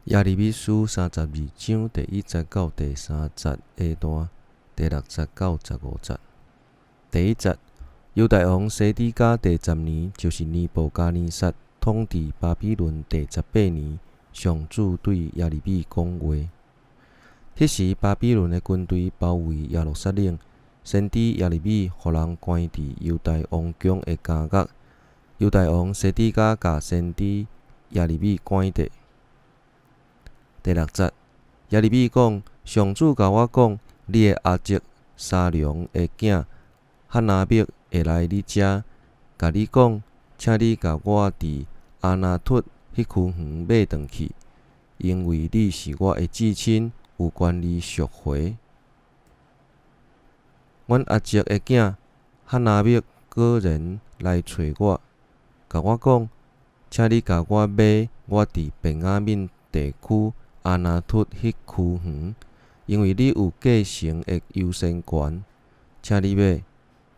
耶利米書32章第一節到第三節下段，第六節到15節。第一節，猶大王西底家第十年，就是尼布甲尼撒統治巴比倫第十八年，上主對耶利米講話。彼時，巴比倫的軍隊包圍耶路撒冷，先知耶利米予人關佇猶大王宮的監獄。猶大王西底家共先知耶利米關著。第六節，耶利米講：上主共我講，你的阿叔沙龍的囝哈拿篾會來你遮，共你講，請你共我佇亞拿突彼區園買轉去，因為你是我的至親，有權利贖回。阮阿叔的囝哈拿篾果然來揣我，共我講，請你共我買我佇便雅憫地區亞拿突彼區園，因為你有繼承的優先權，請你買，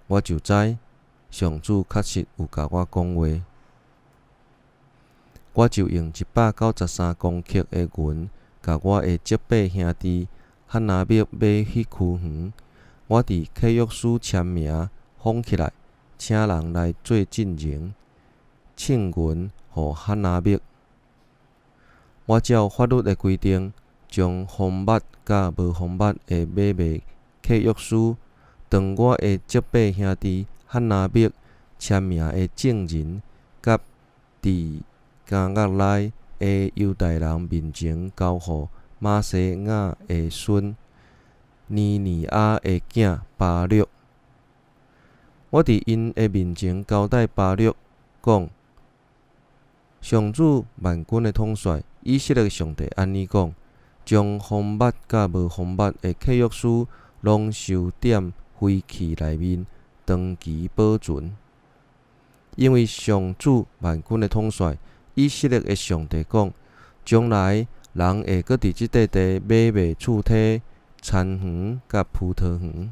我就知上主確實有共我講話。我就用193公克的銀，共我的叔伯兄弟哈拿篾買彼區園。我佇契約書簽名，封起來，請人來做證人，稱銀予哈拿篾。我照法律的規定，將封密佮無封密的買賣契約書，當我的叔伯兄弟哈拿篾簽名的證人，佮佇監獄內的猶大人面前，交予瑪西雅的孫尼尼亞的囝巴錄。我佇𪜶的面前交代巴錄，講：上主萬軍的統帥以色列的上帝按呢講：將封密佮無封密的契約書，攏收踮灰器內面，長期保存。因為上主萬軍的統帥以色列的上帝講：將來人會閣佇這塊地買賣厝梯、田園佮葡萄園。